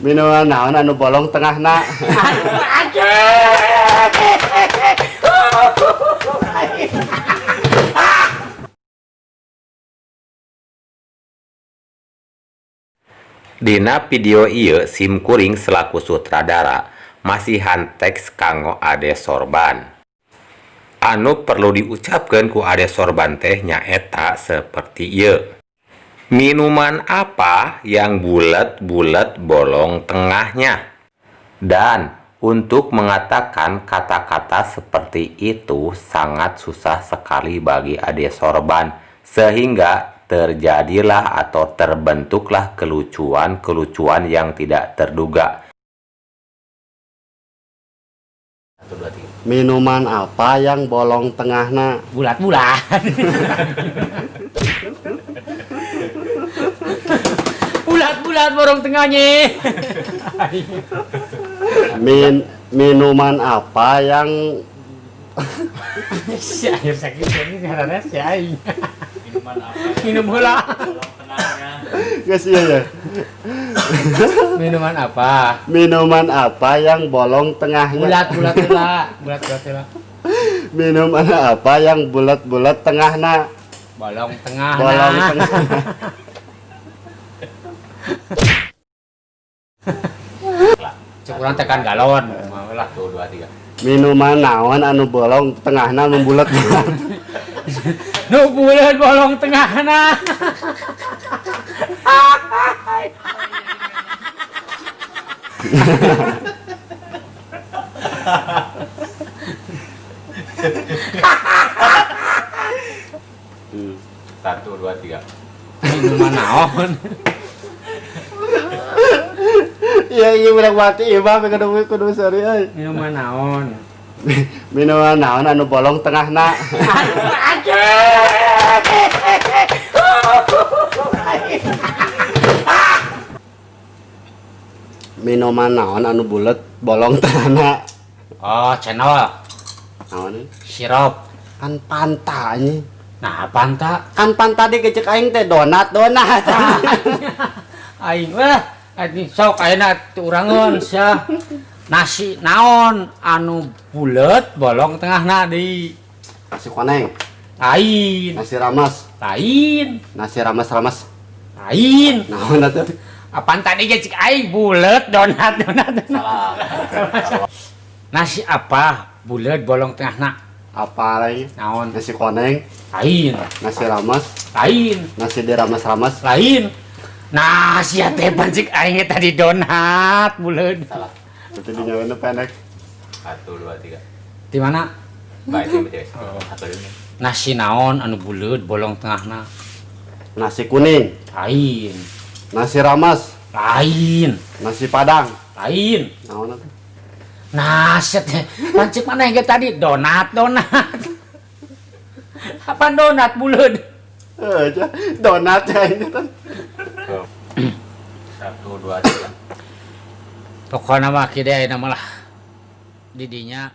Minuman naon anu bolong tengahna? Dina video ieu simkuring selaku sutradara masihan teks kanggo Ade Sorban. Anu perlu diucapkeun ku Ade Sorban teh nyaeta seperti ieu. Minuman apa yang bulat-bulat bolong tengahnya? Dan untuk mengatakan kata-kata seperti itu sangat susah sekali bagi Ade Sorban, sehingga terjadilah atau terbentuklah kelucuan-kelucuan yang tidak terduga. 1, 2, 3. Minuman apa yang bolong tengahna? Bulat-bulat. Bulat-bulat bolong tengahnya. Minuman apa yang si air sakit ini karena si aing. Minuman apa? Minum heula. Bolong tengahnya. Geus ieu ya. Minuman apa? Minuman apa yang bolong tengahnya? Bulat-bulat heula, bulat-bulat heula. Minuman apa yang bulat-bulat tengahna? Bolong tengahna. Bolong tengah. Cek urang tekan galon. Mau lah. 1, 2, 3. Minuman naon anu bolong tengahna membulat-bulat? Nu bulat bolong tengahna. 1, 2, 3. Minuman naon? Iya iya urang mati ieu mah kudu kudu sorry euy. Minuman naon? Minuman naon anu bolong tengahna? Minuman naon anu bulet bolong tengahna? Oh, channel. Naon? Sirup. Kan Fanta anjing. Nah, Fanta. Kan Fanta tadi kecek aing teh donat donat. Aing wah, ini sok ayeuna urangeun sia. Nasi naon anu bulet bolong tengahna deui. Nasi koneng. Lain. Nasi rames. Lain. Nasi rames-rames. Lain. Naon atuh? Apaan tadi ge cik aing bulet donat donat. Salah. Nasi apa bulet bolong tengahna? Apa lagi? Naon? Nasi koneng. Lain. Nasi rames. Lain. Nasi dirames-rames. Lain. Nasi teh pancik aing tadi donat bulet. Salah. Berarti dinyawana pendek. 1, 2, 3. Di mana? Baik, ini betul. Satu dulu. Nasi naon anu bulet bolong tengahna? Nasi kuning. Lain. Nasi rames. Lain. Nasi padang. Lain. Naon atuh? Nasi teh pancik mana yang tadi donat donat. Apaan donat bulet? Donat ya ini teh. 1, 2, 3. Pokoknya mah kieu deui nama lah. Didinya